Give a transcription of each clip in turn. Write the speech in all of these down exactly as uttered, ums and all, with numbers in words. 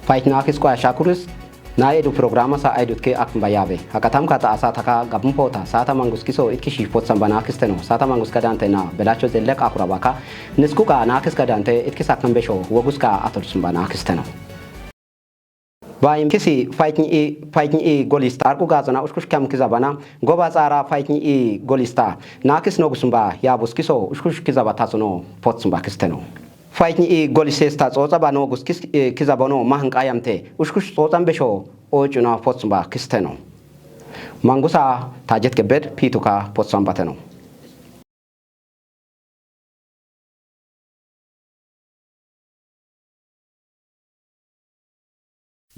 Faytnakis qoyasha kuris, na edu programa sa aidut ke akmba yabe. Hakatam kata asa taka gabun pota, sata mangus kiso itki shi potsan bana kisteno, sata mangus kadante na, belacho zellek akurabaka, niskuka nakis kadante itki sakambesho, woguska atolsun bana kisteno. Bayim kisi faytni i, faytni i golis tarku gazana ushkush kam kizabana, goba tsara faytni i golista, nakis nogusumba, yabus kiso, ushkush kizaba tatsuno, potsumba kisteno. Faytni i golises ta tsotsa bano gus kis, eh, kizabano mahn qayamte, ushkush tsotsan besho, o chuna potsumba kisteno. Mangusa tajet gebed pituka potsumba teno.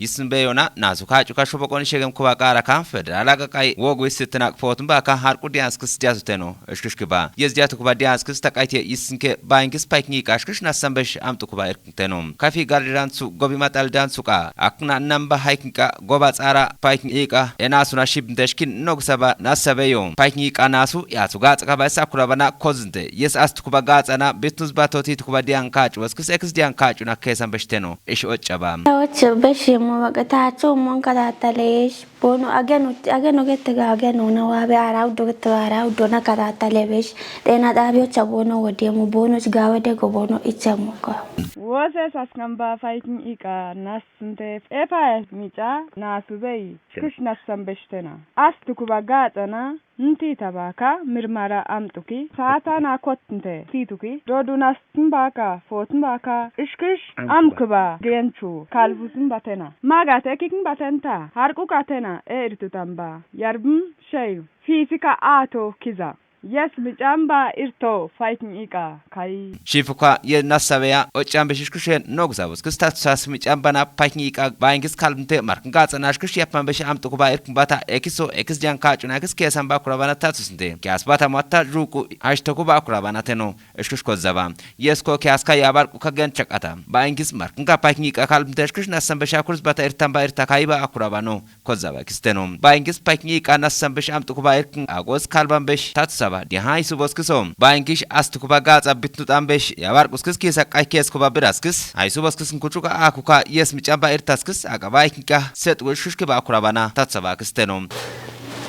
Yisn beyona nasu kacu kasho bokon shegem kuba qara kan federal aga qay wogu isitna fotum ba kan har qudians kis diasu teno, eshkish kiba. Yes diatu kuba dians kis taqayte yisn ke bankis paykni qashkish nasan besh amtu kuba irkin teno. Kafi gardiran su gobi matal dan su qa akna namba haykin qa goba tsara paykni qa ena suna shibn deshkin nog saba nasabe yo. Paykni qa nasu ya su gatsa kaba sa kurabana kozinde. Yes ast kuba gatsana bitnus batoti kuba dian kacu was kis ex dian kacu na kesan besh teno. Ish ochaba. Ocho beshi mo wakatacho mon katatalesh. Bono ageno, ageno getega ageno na wabe ara udo getega ara udo na katatale besh. Tena dabio cha bono wodemo bono chigawe dego bono ichemo ka. Wose saskamba fighting ika nasnte epa mica nasubei. Kush nasam beshtena. Astu kuba gatsana. Nti tabaka mirmara amtuki. Saata na kottnte. Tituki. Dodu nastin baka. Fotn baka. Ishkish amkuba. Genchu. Kalbusin batena. Maga tekikin batenta. Harkuka tena. E irtutan ba. Yarbm. Shey. Fisika ato kiza. Yes, mican ba irto. Fighting ika. Kai. Shifuka ye nasabeya. Ocan beshishkushen. Nogzabus. Kistat sas mican bana. Fighting ika. Baingis kalbnte. Mark. Gatsa nashkish yapman besh amtuku ba irkn bata. Ekiso. Ekis jan kacuna. Ekis kesan ba kurabana tatusnte. Kias bata matta. Juku. Hashtoku ba kurabana teno. Eshkish kozaba. Yes ko kiaska yabar kuka gen chakata. Baingis mark. Nga fighting ika kalbnte. Eshkish nasan besha kurs bata irtan ba irta kaiba akurabano. Kozaba kisteno. Baingis paykni qa nasan besh amtuku ba irkn agos kalban besh tatsaba. Di haisu boskiso. Baingish astuku ba gatsa bitnut am besh. Yabar kuskis kisa qaykes kuba biraskis. Haisu boskis kuchuka akuka yes mican ba irtaskis. Aka baikni qa set wul shushki ba kurabana tatsaba kisteno.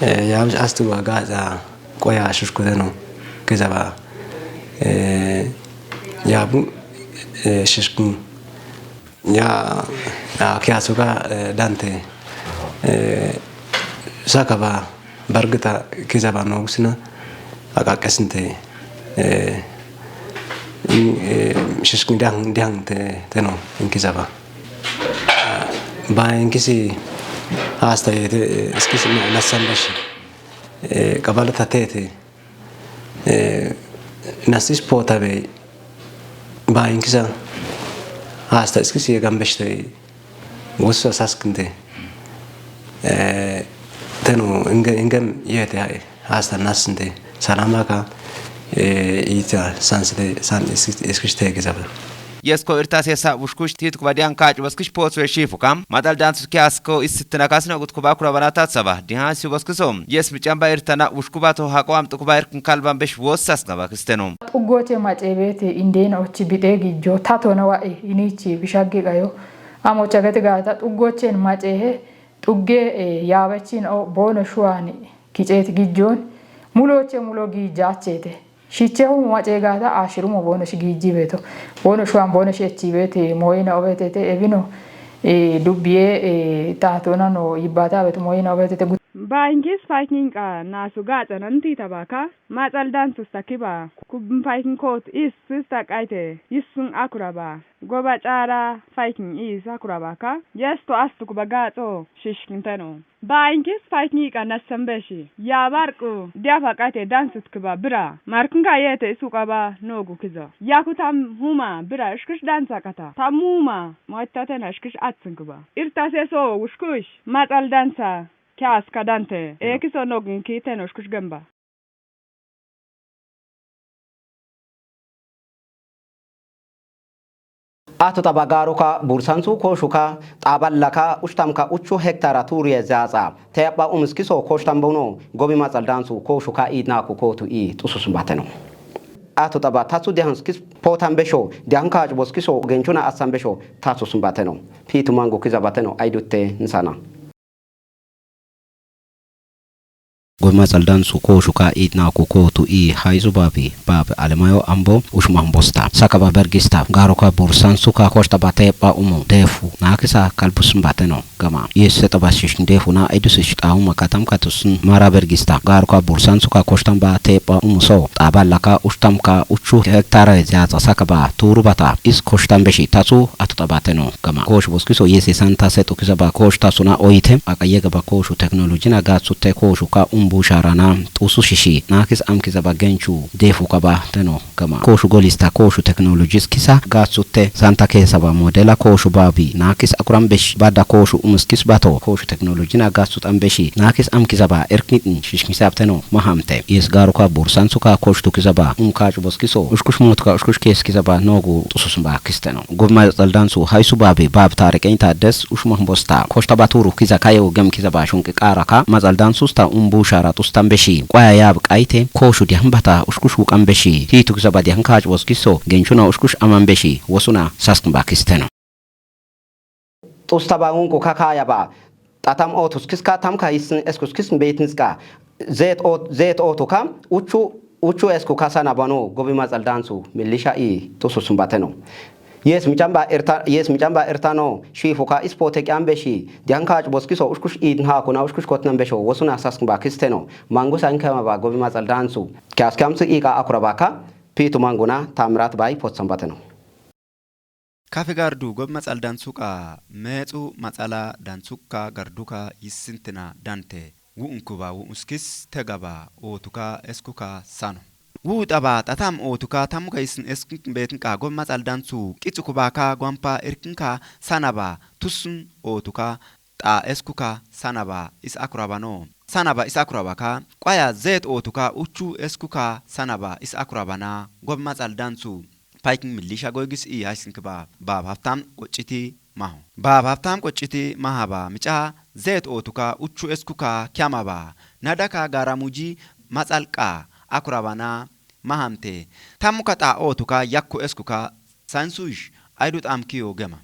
Eh, ya astuku ba gatsa qoya shushku deno. Kizaba. Eh, ya bu, eh, shishkun. Ya, ya, kiasuka, eh, dante, eh, sakaba bargta kizaba nogsna, aka kesnte, eh, in, eh, shishkin dang, dang te, teno, in kizaba. Ba in kisi hasta ye te, eh, skisi na, nasan besh, eh, kabala ta te te, eh, nasis pota be, ba in kisa hasta skisi ye gambeshte, Gusso sasknte. Eh, teno inge, ingem yete hai, hasta nasnte. Salamaka, eh, ita sansite, san is-, iskishte gizaba. Yesko irtas yesa bushkush tit kubadian kach baskish potsu eshifu kam. Madal dansu kiasko isitna kasna gut kuba kura banata saba. Dihan si baskiso. Yes michamba irtana bushkubato hako am tukuba irkin kalban besh wos sasna bakisteno. Xuggoche maceebete indeen ochi bidhe gijjo tatona wa'e inichi bishagge qayo. Amocha gati gaata xuggochen maceehe xugge, eh, yaabachin o boono shuwaani kiceeti gijjoon mulooche mulo giijjaacheete. Shichehu macee gaata ashirumo boono shi giijjibeeto. Boono shuwaan boono shi echiibeete mooyina obeetete ebino, eh, dubbiye, eh, taatona no yibbaata beeto mooyina obeetete gut- Baingis paikinqa nasu gaatsanan tiitabaka. Maxal dansus takiba. Kubin paikin koot is sis taqayte. Yissun akuraba. Goba caara paikin is akurabaka. Yesto astukuba gaatso. Shishkinteno. Bainkis paikin iqa nassambeshi. Yabarqu. Diafaqayte dansutkiba bira. Markinga yete isuqaba nogu kiza. Yakutam huma bira ishkish dansaqata. Tam huma. Moittatena ishkish atsinkiba. Irtaseso ushkush. Maxal dansa. Kiaska dante. Ekiso nogin kiteno ishkish gemba. Ato tabagaruka bursansu koshuka taballaka ushtamka uchu hektara turiye zaza. Teyaba umskiso koshtam bono gobi maxal dansu koshuka idnaku kotu i tususumbateno. Ato xaba tatsu dehans kis potan besho, dehan kac bos kiso genchuna asan besho tatsu sumbateno. Pitu mangu kizabateno aidutte nsana. Goma tsaldan su ko shuka it na ku ko tu i haizu babi bab alemayo ambo ushma mbosta. Sakaba bergista garuka bursan suka koshta bate ba umu defu na kisa kalbus mbateno. Gama yes seta ba shish defu na aidu sish ta uma katam katusun mara bergista garuka bursan suka koshtan ba te ba umu so ta ba laka ushtam ka uchu hektara ziata sakaba turu bata is koshtan beshi tatu atu tabateno. Gama kosh boskiso yes santa set ukisa ba kosh tasuna oite aka yega ba koshu teknolojina gatsu te koshu ka umbu sharana tusu shishi nakis amkiza ba genchu defu ka ba teno. Gama koshu golista koshu teknolojis kisa gatsu te santa kesa ba modela koshu babi nakis akuram besh bada koshu umuskis bato koshu teknolojina gatsu tambeshi nakis amkiza ba erknitin shishkisab teno mahamte yes garuka bursan suka koshu tukiza ba um kach boskiso ushkush mutka ushkush kes kiza ba nogu tususumba kisteno. Gov matsal dansu haisu babi bab tarek enta des ushma bosta koshta baturu kiza kayo gem kiza ba shunki karaka matsal dansu sta umbu shara tustan beshi kwaya yab kaite koshu dihan bata ushkush wukan beshi hitu kiza ba dihan kach boskiso genchuna ushkush aman beshi wosuna saskun ba kisteno. Tusta ba unku kakaya ba tatam otus kiska tamka isin eskus kisn beitnska zet ot zet otu kam uchu uchu esku kasana banu gobi matsal dansu milisha i tususumbateno. Yes michamba erta yes michamba ertano shifu ka ispo teki ambeshi dianka boskiso ushkush id ha kuna ushkush kotnan besho wosuna saskun ba kisteno. Mangusa inkama ba gobi matsal dansu kyaskam su ika akurabaka pitu manguna tamrat bai potsambateno. Kafe gardu gobi matsal dansuka metsu matsala dansuka garduka yisintina dante wu'unkuba wu'uskis tegaba otuka eskuka sano. Wu'u taba tatam otuka tamuka isin eskin betinka gobi matsal dansu kitsukuba ka gwampa irkinka sanaba tusun otuka ta eskuka sanaba is akurabano. Sanaba is akurabaka kwaya zet otuka uchu eskuka sanaba is akurabana gobi matsal dansu. Paikin milisha goigis i haisinkiba bab haftam qocciti maho. Bab haftam qocciti mahaba mica zet otuka uchu eskuka kyamaba nadaka garamuji matsalqa akurabana mahamte. Tamuka ta otuka yakku eskuka sansuish aidu tamkiyo gema.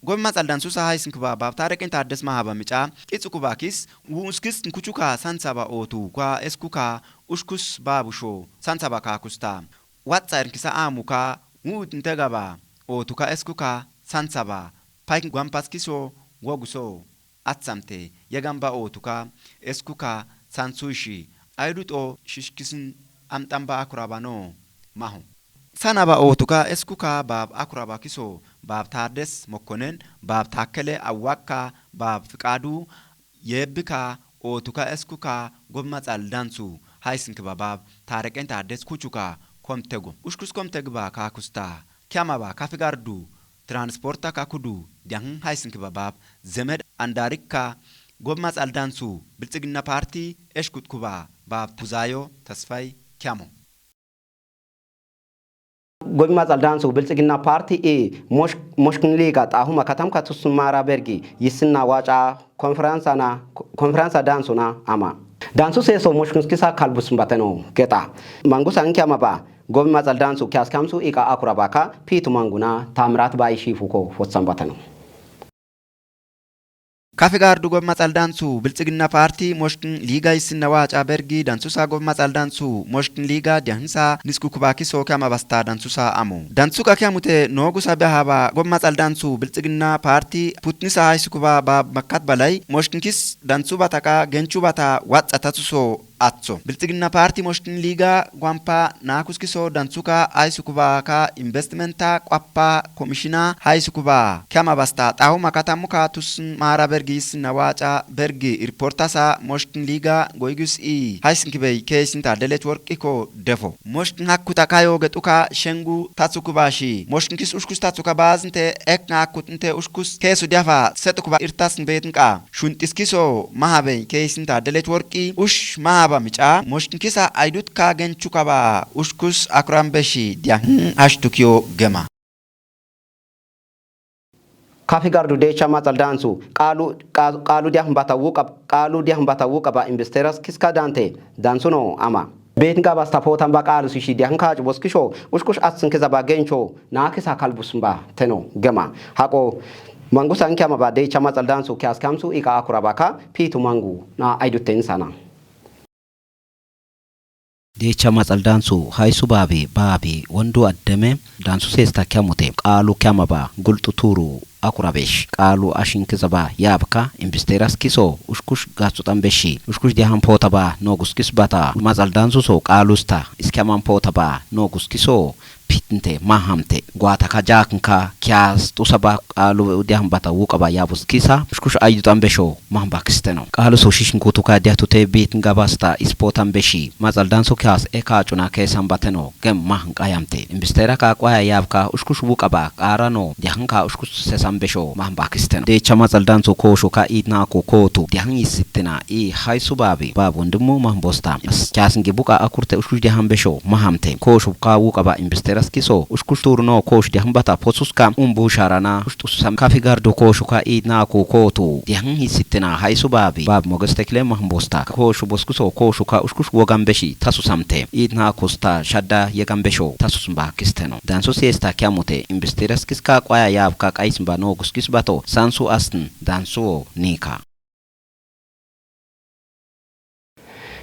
Gobi matsal dansusa haisinkiba bab tareqin taddes mahaba mica qitsukuba kis wuuskis nkuchuka sansaba otuka eskuka ushkus babusho sansaba kakusta. Watsa irkisa amuka wu'ut ntegaba otuka eskuka sansaba paik gwampas kiso woguso atsamte yegamba otuka eskuka sansuishi aiduto shishkisin amtamba akurabano maho. Sanaba otuka eskuka bab akuraba kiso bab taddes mokkonen bab takkele awakka bab fiqadu yebbika otuka eskuka gobi matsal dansu haisinkiba bab tareqen taddes kuchuka komtego ushkus komtegba kakusta. Kyamaba kafi gardu transporta kakudu diahin haisinkiba bab zemed andarikka gobi matsal dansu biltsigina parti eshkutkuba bab kuzayo tasfai kyamo. Gobi matsal dansu biltsigina parti i moshkin liga tahuma katamka tusun mara bergi yisinna waca konferansa na konferansa dansu na ama dansu seso moshkin kisa kalbus mbateno. Geta mangusa nkyama ba gobi matsal dansu kyaskamsu ika akurabaka pitu manguna tamrat ba ishifuko fotsan bateno. Kafi gardu gobi matsal dansu biltsigina parti moshkin liga yisinna waca bergi dansusa gobi matsal dansu moshkin liga diahinsa niskukuba kiso kyama basta dansusa amo dansuka kyamute nogusa behaba gobi matsal dansu biltsigina parti putnisa haisukuba ba makkat balai moshkin kis dansu bataka genchu bata watsa tatuso atso biltsigina parti moshkin liga gwampa nakuskiso dansuka haisukuba ka investimenta kwappa komishina haisukuba kyama basta tahuma katamuka tusun mara bergi yisinna waca bergi irportasa moshkin liga goigis i haisinkibei keisinta delet worqiko defo. Moshkin hakkuta kayo getuka shengu tatsukuba shi moshkin kis ushkus tatsuka bazinte ekna hakkut inte ushkus kesu diafa setukuba irtasn betinka shuntiskiso mahaben keisinta delet worqi ush mahaba mica moshkin kisa aidutka genchukaba ushkus akuran beshi diahin hashtukiyo gema. Kafi gardu decha matsal dansu qalu qalu diahin bata wuqab qalu diahin bata wuqaba investeras kiska dante dansuno ama. Beetin gabas ta pootan ba qaalus ishi diyahan kaacu boskisho ushkush atsin kiza ba gencho naakisa kalbus ba teno gema. Haqo mangusa inkyama ba deecha matsal dansu kiyas kamsu ika akura baka pitu mangu na aidutten sana. Deecha matsal dansu haisu baabi baabi wondu addeme dansu seesta kyamute qaalu kyama ba gulxu tuuru akurabesh qaalu ashin kiza ba yaabka imbisteras kiso ushkush gatsu tambeshi ushkush diyahan poota ba noogus kis bata matsal dansu so qaalusta iskyaman poota ba noogus kiso pitnte mahamte gwata ka jaknka kyas tusa ba qaalu diyahan bata wuqa ba yabus kisa ushkush aydu tambesho mahmbakisteno. Qaalu so shishin kutu ka diyahtute bitn gabasta ispotan beshi matsal dansu kyas eka cuna kesan bateno gem mahn qayamte imbistera ka qwaya yabka ushkush wuqa ba qarano diyahan ka ushkush sesan besho mahmbakisteno. Deecha matsal dansu koosho ka idna ko kootu diyahan isittina i haisu baabi bab wondimu mahmbosta kyas ngi buqa akurte ushkush diyahan besho mahamte koosho ka wuqa ba imbisteras kiso ushkush turno koosh diyahan bata posuska umbu sharana ushtusam kafi gardu koosho ka idna ko kootu diyahan isittina haisu baabi bab mogestekle mahmbosta koosho boskuso koosho ka ushkush wogan beshi tasusamte idna kosta shadda yegan besho tasusmbakisteno. Dansu siesta kyamute imbisteras kiska qwaya yabka qaismba noogus kis bato sansu astn dansu nika.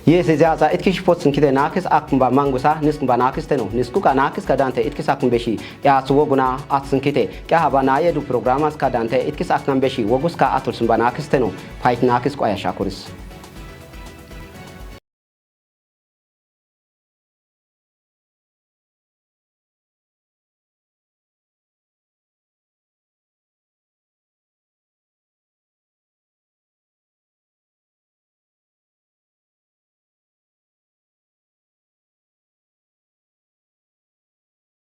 Yes, izi aza itkish potsin kite nakis akmba mangusa niskmba nakis teno niskuka nakis kadante itkis akm beshi ya suwoguna atsin kite kya haba naye du programas kadante itkis akm beshi woguska atulsin ba nakis teno pait nakis qwaya shakuris.